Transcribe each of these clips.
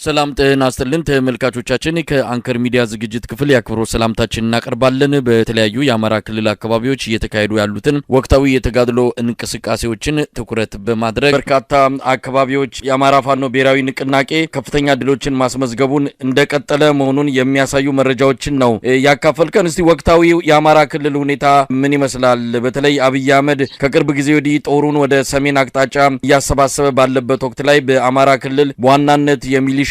ሰላም ጤና ይስጥልን ተመልካቾቻችን፣ ከአንከር ሚዲያ ዝግጅት ክፍል የአክብሮት ሰላምታችን እናቀርባለን። በተለያዩ የአማራ ክልል አካባቢዎች እየተካሄዱ ያሉትን ወቅታዊ የተጋድሎ እንቅስቃሴዎችን ትኩረት በማድረግ በርካታ አካባቢዎች የአማራ ፋኖ ብሔራዊ ንቅናቄ ከፍተኛ ድሎችን ማስመዝገቡን እንደቀጠለ መሆኑን የሚያሳዩ መረጃዎችን ነው ያካፈልከን። እስቲ ወቅታዊ የአማራ ክልል ሁኔታ ምን ይመስላል? በተለይ አብይ አህመድ ከቅርብ ጊዜ ወዲህ ጦሩን ወደ ሰሜን አቅጣጫ እያሰባሰበ ባለበት ወቅት ላይ በአማራ ክልል በዋናነት የሚሊሻውና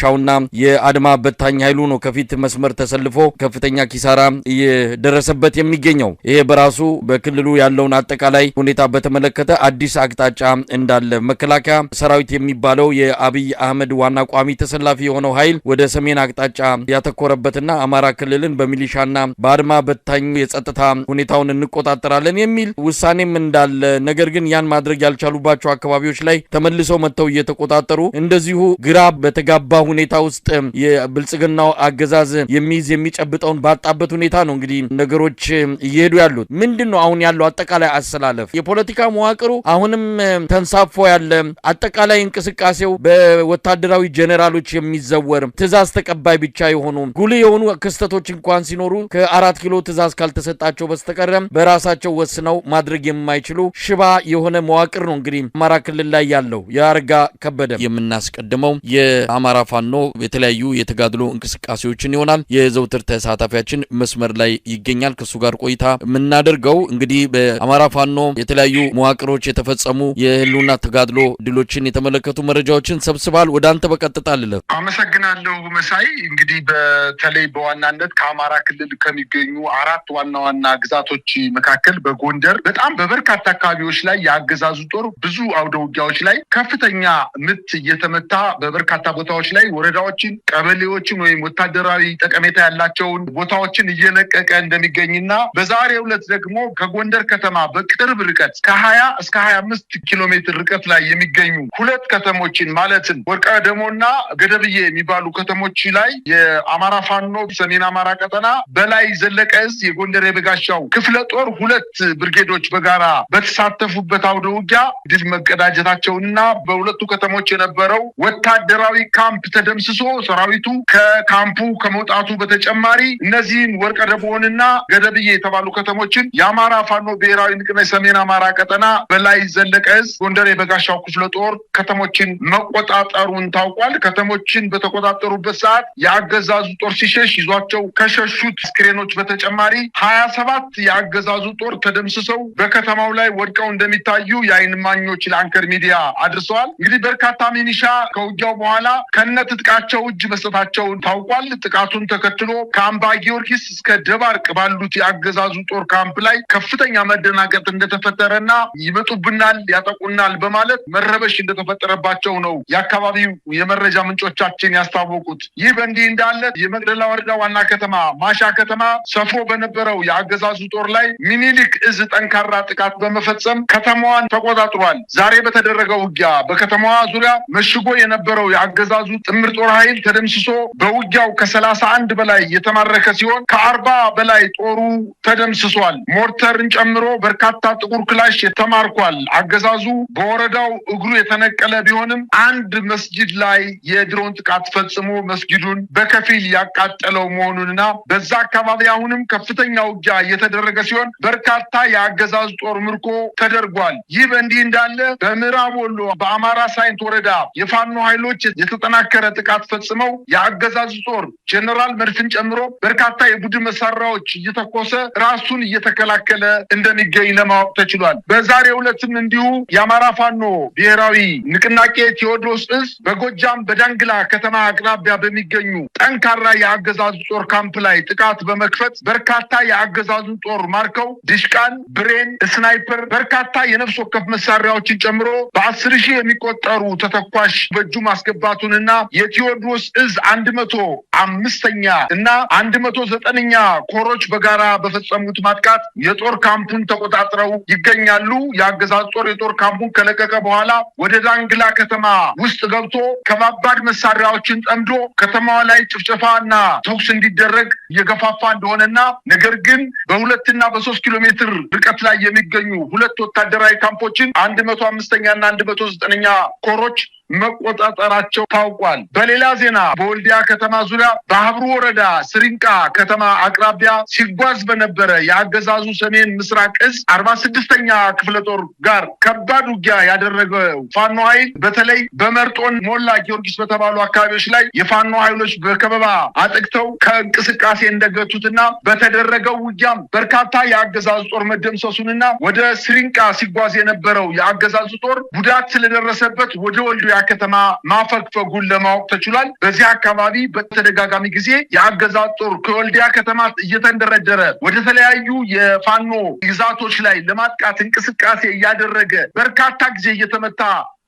የአድማ በታኝ ኃይሉ ነው ከፊት መስመር ተሰልፎ ከፍተኛ ኪሳራ እየደረሰበት የሚገኘው። ይሄ በራሱ በክልሉ ያለውን አጠቃላይ ሁኔታ በተመለከተ አዲስ አቅጣጫ እንዳለ፣ መከላከያ ሰራዊት የሚባለው የአብይ አህመድ ዋና ቋሚ ተሰላፊ የሆነው ኃይል ወደ ሰሜን አቅጣጫ ያተኮረበትና አማራ ክልልን በሚሊሻና በአድማ በታኝ የጸጥታ ሁኔታውን እንቆጣጠራለን የሚል ውሳኔም እንዳለ፣ ነገር ግን ያን ማድረግ ያልቻሉባቸው አካባቢዎች ላይ ተመልሰው መጥተው እየተቆጣጠሩ፣ እንደዚሁ ግራ በተጋባ ሁኔታ ውስጥ የብልጽግናው አገዛዝ የሚይዝ የሚጨብጠውን ባጣበት ሁኔታ ነው እንግዲህ ነገሮች እየሄዱ ያሉት። ምንድን ነው አሁን ያለው አጠቃላይ አሰላለፍ? የፖለቲካ መዋቅሩ አሁንም ተንሳፎ ያለ፣ አጠቃላይ እንቅስቃሴው በወታደራዊ ጄኔራሎች የሚዘወር፣ ትዕዛዝ ተቀባይ ብቻ የሆኑ፣ ጉልህ የሆኑ ክስተቶች እንኳን ሲኖሩ ከ4 ኪሎ ትዕዛዝ ካልተሰጣቸው በስተቀረ በራሳቸው ወስነው ማድረግ የማይችሉ ሽባ የሆነ መዋቅር ነው እንግዲህ አማራ ክልል ላይ ያለው። የአረጋ ከበደ የምናስቀድመው የአማራ ፋኖ የተለያዩ የተጋድሎ እንቅስቃሴዎችን ይሆናል። የዘውትር ተሳታፊያችን መስመር ላይ ይገኛል። ከሱ ጋር ቆይታ የምናደርገው እንግዲህ በአማራ ፋኖ የተለያዩ መዋቅሮች የተፈጸሙ የህልውና ተጋድሎ ድሎችን የተመለከቱ መረጃዎችን ሰብስባል። ወደ አንተ በቀጥታ ልለፍ። አመሰግናለሁ መሳይ። እንግዲህ በተለይ በዋናነት ከአማራ ክልል ከሚገኙ አራት ዋና ዋና ግዛቶች መካከል በጎንደር በጣም በበርካታ አካባቢዎች ላይ የአገዛዙ ጦር ብዙ አውደ ውጊያዎች ላይ ከፍተኛ ምት እየተመታ በበርካታ ቦታዎች ላይ ወረዳዎችን፣ ቀበሌዎችን ወይም ወታደራዊ ጠቀሜታ ያላቸውን ቦታዎችን እየለቀቀ እንደሚገኝና በዛሬው ዕለት ደግሞ ከጎንደር ከተማ በቅርብ ርቀት ከ20 እስከ 25 ኪሎ ሜትር ርቀት ላይ የሚገኙ ሁለት ከተሞችን፣ ማለትም ወርቀ ደሞና ገደብዬ የሚባሉ ከተሞች ላይ የአማራ ፋኖ ሰሜን አማራ ቀጠና በላይ ዘለቀ እዝ የጎንደር የበጋሻው ክፍለ ጦር ሁለት ብርጌዶች በጋራ በተሳተፉበት አውደ ውጊያ ድል መቀዳጀታቸውንና በሁለቱ ከተሞች የነበረው ወታደራዊ ካምፕ ተደምስሶ ሰራዊቱ ከካምፑ ከመውጣቱ በተጨማሪ እነዚህን ወርቀ ደቦንና ገደብዬ የተባሉ ከተሞችን የአማራ ፋኖ ብሔራዊ ንቅናቄ ሰሜን አማራ ቀጠና በላይ ዘለቀ እዝ ጎንደር የበጋሻው ክፍለ ጦር ከተሞችን መቆጣጠሩን ታውቋል። ከተሞችን በተቆጣጠሩበት ሰዓት የአገዛዙ ጦር ሲሸሽ ይዟቸው ከሸሹት አስክሬኖች በተጨማሪ 27 የአገዛዙ ጦር ተደምስሰው በከተማው ላይ ወድቀው እንደሚታዩ የአይን እማኞች ለአንከር ሚዲያ አድርሰዋል። እንግዲህ በርካታ ሚኒሻ ከውጊያው በኋላ ከነ ትጥቃቸው እጅ መስጠታቸውን ታውቋል። ጥቃቱን ተከትሎ ከአምባ ጊዮርጊስ እስከ ደባርቅ ባሉት የአገዛዙ ጦር ካምፕ ላይ ከፍተኛ መደናገጥ እንደተፈጠረና ይመጡብናል፣ ያጠቁናል በማለት መረበሽ እንደተፈጠረባቸው ነው የአካባቢው የመረጃ ምንጮቻችን ያስታወቁት። ይህ በእንዲህ እንዳለ የመቅደላ ወረዳ ዋና ከተማ ማሻ ከተማ ሰፍሮ በነበረው የአገዛዙ ጦር ላይ ሚኒሊክ እዝ ጠንካራ ጥቃት በመፈጸም ከተማዋን ተቆጣጥሯል። ዛሬ በተደረገው ውጊያ በከተማዋ ዙሪያ መሽጎ የነበረው የአገዛዙ ጥምር ጦር ኃይል ተደምስሶ በውጊያው ከ31 በላይ የተማረከ ሲሆን ከ40 በላይ ጦሩ ተደምስሷል። ሞርተርን ጨምሮ በርካታ ጥቁር ክላሽ ተማርኳል። አገዛዙ በወረዳው እግሩ የተነቀለ ቢሆንም አንድ መስጂድ ላይ የድሮን ጥቃት ፈጽሞ መስጊዱን በከፊል ያቃጠለው መሆኑንና በዛ አካባቢ አሁንም ከፍተኛ ውጊያ እየተደረገ ሲሆን በርካታ የአገዛዙ ጦር ምርኮ ተደርጓል። ይህ በእንዲህ እንዳለ በምዕራብ ወሎ በአማራ ሳይንት ወረዳ የፋኖ ኃይሎች የተጠናከረ ጥቃት ፈጽመው የአገዛዙ ጦር ጀነራል መድፍን ጨምሮ በርካታ የቡድን መሳሪያዎች እየተኮሰ ራሱን እየተከላከለ እንደሚገኝ ለማወቅ ተችሏል። በዛሬው ዕለትም እንዲሁ የአማራ ፋኖ ብሔራዊ ንቅናቄ ቴዎድሮስ እዝ በጎጃም በዳንግላ ከተማ አቅራቢያ በሚገኙ ጠንካራ የአገዛዙ ጦር ካምፕ ላይ ጥቃት በመክፈት በርካታ የአገዛዙ ጦር ማርከው ድሽቃን፣ ብሬን፣ ስናይፐር፣ በርካታ የነፍስ ወከፍ መሳሪያዎችን ጨምሮ በ10,000 የሚቆጠሩ ተተኳሽ በእጁ ማስገባቱንና የቴዎድሮስ እዝ 105ኛ እና 109ኛ ኮሮች በጋራ በፈጸሙት ማጥቃት የጦር ካምፑን ተቆጣጥረው ይገኛሉ። የአገዛዙ ጦር የጦር ካምፑን ከለቀቀ በኋላ ወደ ዳንግላ ከተማ ውስጥ ገብቶ ከባባድ መሳሪያዎችን ጠምዶ ከተማዋ ላይ ጭፍጨፋ እና ተኩስ እንዲደረግ እየገፋፋ እንደሆነና ነገር ግን በ2ና በ3 ኪሎ ሜትር ርቀት ላይ የሚገኙ ሁለት ወታደራዊ ካምፖችን 105ኛ እና 109ኛ ኮሮች መቆጣጠራቸው ታውቋል። በሌላ ዜና በወልዲያ ከተማ ዙሪያ በሀብሩ ወረዳ ስሪንቃ ከተማ አቅራቢያ ሲጓዝ በነበረ የአገዛዙ ሰሜን ምስራቅ እዝ 46ኛ ክፍለ ጦር ጋር ከባድ ውጊያ ያደረገው ፋኖ ኃይል በተለይ በመርጦን ሞላ ጊዮርጊስ በተባሉ አካባቢዎች ላይ የፋኖ ኃይሎች በከበባ አጥቅተው ከእንቅስቃሴ እንደገቱትና በተደረገው ውጊያም በርካታ የአገዛዙ ጦር መደምሰሱንና ወደ ስሪንቃ ሲጓዝ የነበረው የአገዛዙ ጦር ጉዳት ስለደረሰበት ወደ ወልዲያ ከተማ ማፈግፈጉን ለማወቅ ተችሏል። በዚህ አካባቢ በተደጋጋሚ ጊዜ የአገዛዙ ጦር ከወልዲያ ከተማ እየተንደረደረ ወደ ተለያዩ የፋኖ ግዛቶች ላይ ለማጥቃት እንቅስቃሴ እያደረገ በርካታ ጊዜ እየተመታ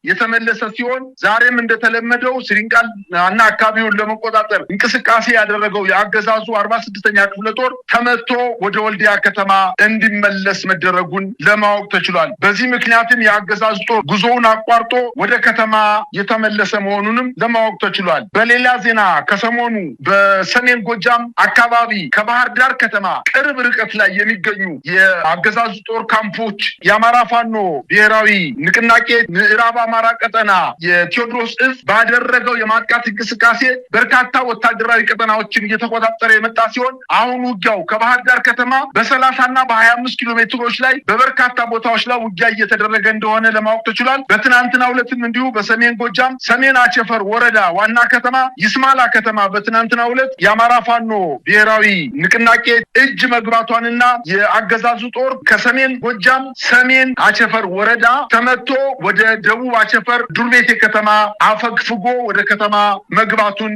የተመለሰ ሲሆን ዛሬም እንደተለመደው ስሪንቃን እና አካባቢውን ለመቆጣጠር እንቅስቃሴ ያደረገው የአገዛዙ 46ኛ ክፍለ ጦር ተመቶ ወደ ወልዲያ ከተማ እንዲመለስ መደረጉን ለማወቅ ተችሏል። በዚህ ምክንያትም የአገዛዙ ጦር ጉዞውን አቋርጦ ወደ ከተማ የተመለሰ መሆኑንም ለማወቅ ተችሏል። በሌላ ዜና ከሰሞኑ በሰሜን ጎጃም አካባቢ ከባህር ዳር ከተማ ቅርብ ርቀት ላይ የሚገኙ የአገዛዙ ጦር ካምፖች የአማራ ፋኖ ብሔራዊ ንቅናቄ ምዕራብ አማራ ቀጠና የቴዎድሮስ እዝ ባደረገው የማጥቃት እንቅስቃሴ በርካታ ወታደራዊ ቀጠናዎችን እየተቆጣጠረ የመጣ ሲሆን አሁን ውጊያው ከባህር ዳር ከተማ በ30 እና በ25 ኪሎ ሜትሮች ላይ በበርካታ ቦታዎች ላይ ውጊያ እየተደረገ እንደሆነ ለማወቅ ተችሏል። በትናንትናው ዕለትም እንዲሁ በሰሜን ጎጃም ሰሜን አቸፈር ወረዳ ዋና ከተማ ይስማላ ከተማ በትናንትናው ዕለት የአማራ ፋኖ ብሔራዊ ንቅናቄ እጅ መግባቷንና የአገዛዙ ጦር ከሰሜን ጎጃም ሰሜን አቸፈር ወረዳ ተመቶ ወደ ደቡብ አቸፈር ዱርቤቴ ከተማ አፈግፍጎ ወደ ከተማ መግባቱን